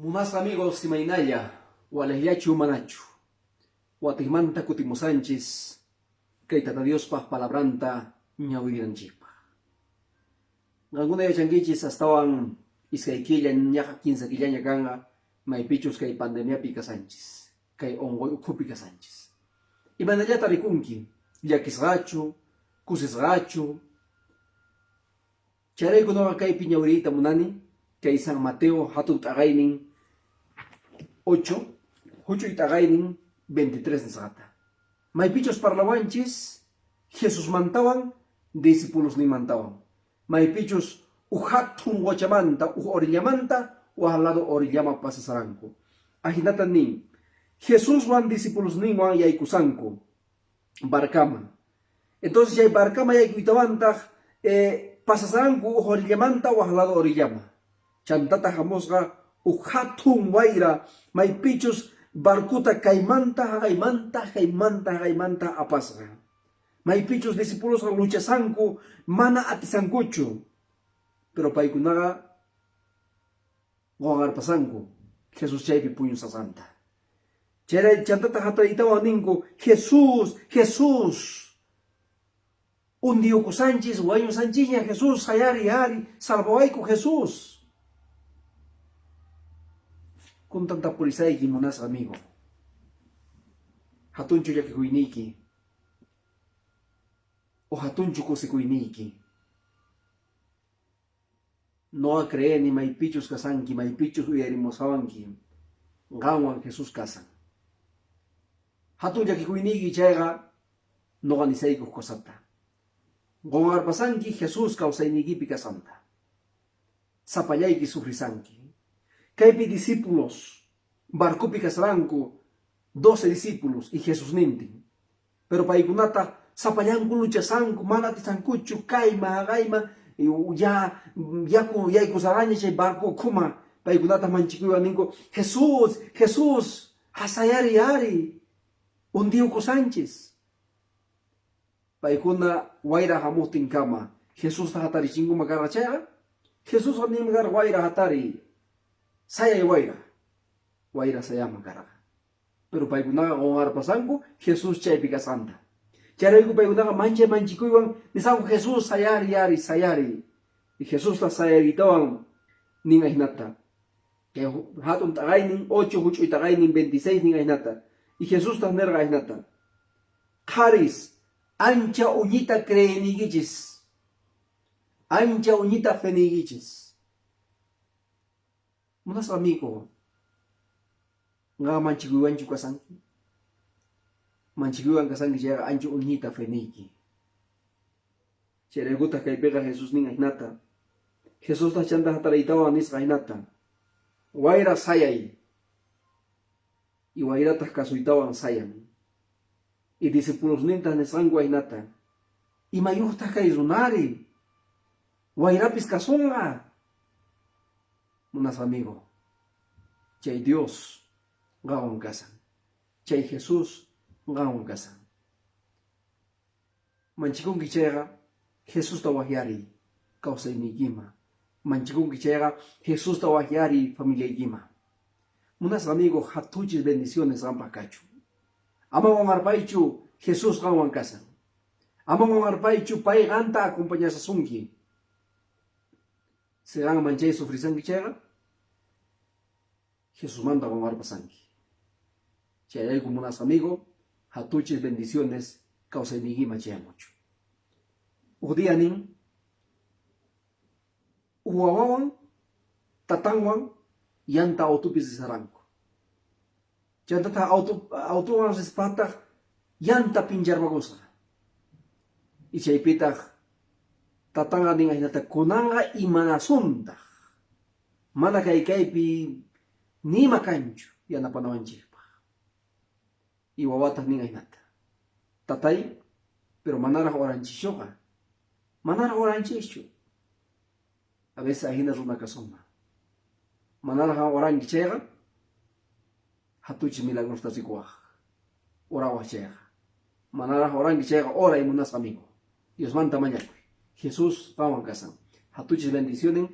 Munasqa amigos, imaynalla, walejllachu manachu, watiqmanta kutimusanchis kay Tata Diospaq palabranta ñawirinanchikpaq. Qankuna yachankichis astawan iskay killa ñaqa kinsa killaña kanqa maypichus kay pandemiapi kasanchis, kay unquy ukhupi kasanchis. Imaynallata rikunki, llakisqachu, kusisqachu? Chayrayku noqa kaypi ñawiriyta munani kay San Mateo hatun t'aqaynin ocho, huch'uy t'aqaynin 23 nisqata. Maypichus parlawanchis Jesusmantawan discipulosninmantawan, maypichus uj hatun qochamanta uj orillamanta waj lado orillama pasasaranku. Ajinata nin, Jesuswan discipulosninwan yaykusanku barcaman. Entonces chay barcaman yaykuytawantaq pasasaranku uj orillamanta waj lado orillama. Chantataq hamusqa uj hatun wayra maypichus barcota kaymanta haqaymanta kaymanta haqaymanta apasqa. Maypichus discipulosqa luchasanku mana atisankuchu. Pero paykunaqa qonqarpasanku Jesús chaypi puñusasqanta. Chayrayku chantataq hatariytawan ninku, Jesús, Jesús, undiyukusanchis, wañusanchisña, Jesús, sayariy ari, salvawayku, Jesús. Kuntan tapurisayki, munasqa amigo. Hatunchu llakikuyniyki o hatunchu kusikuyniyki? Noqa creeni maypichus kasanki, maypichus uyarimusawanki, qanwan Jesús kasan. Hatun llakikuyniyki chayqa noqa nisaykuq cosata. Qonqarpasanki Jesús kawsayniykipi kasanta. Sapallayki sufrisanki. Kaypi discípulos barcopi kasranku, 12 discípulos y Jesusnintin. Pero paykunataq sapallanku luchasanku, mana atisankuchu kayma haqayma, ya yaku yaykusaraña chay barco ukhuma, paykunataq manchikuywan ninku, Jesús, Jesús, hasayariy ari, undiyukusanchis. Paykuna wayra hamuqtinkama Jesusta hatarichinkuman karqa chayqa, Jesusqa ninman karqa, wayra hatariy, sayay wayra, wayra sayanman karqa. Pero paykunaqa qonqarpasanku Jesús chaypi kasqanta. Chayrayku paykunaqa manchay manchikuywan nisanku, Jesús, sayariy ari, sayariy. Y Jesusta sayariytawan nin ajinata. Kay hatun t'aqaynin 8, huch'uy t'aqaynin 26 nin ajinata. Y Jesustaq nirqa ajinata, Qharis, ancha uñita creeyniykichis, ancha uñita feniykichis. Munasqa amigo, qan manchikuywanchu kasanki? Manchikuywan kasanki chayqa ancha uñita feniyki. Chayraykutaq kaypiqa Jesús nin ajinata. Jesustaq chanta hatariytawan nisqa ajinata, Wayra sayay. Y wayrataq kasuytawan sayan. Y discipulosnintaq nisqanku ajinata, Imayuqtaq kay runari? Wayrapis kasunqa. Munasqa amigo, chay Dios qanwan kasan. Chay Jesús qanwan kasan. Manchikunki chayqa Jesusta waqyariy kawsayniykima. Manchikunki chayqa Jesusta waqyariy familiaykima. Munasqa amigo, hatuchis bendiciones qampaq kachun. Ama qonqarpaychu Jesús qanwan kasan. Ama qonqarpaychu pay qanta acompañasasunki. Si qan manchay sufrisanki chayqa, Jesusmanta qonqarpasanki. Chayrayku munasqa amigo, hatuchis bendiciones kawsayniykima chayamuchun. Uj día nin, uj wawawan tatanwan yanta autopi risaranku. Chantataq autowan rispataq yanta pincharpakusqa. Y chaypitaq tatanqa nin ajinata, kunanqa imanasuntaq, mana kay kaypi nima kanchu yanapanawanchikpaq. Y wawataq nin ajinata, tatay, pero manaraq oranchischuqa, manaraq oranchischu. A veces ajina runa kasunman. Manaraq qan oranki chayqa, hatuchi milagrosta rikuwaq, orawaq chayqa. Manaraq oranki chayqa, oray munasqa amigo. Diosmanta mañakuy. Jesús qanwan kasan. Hatuchis bendicionen.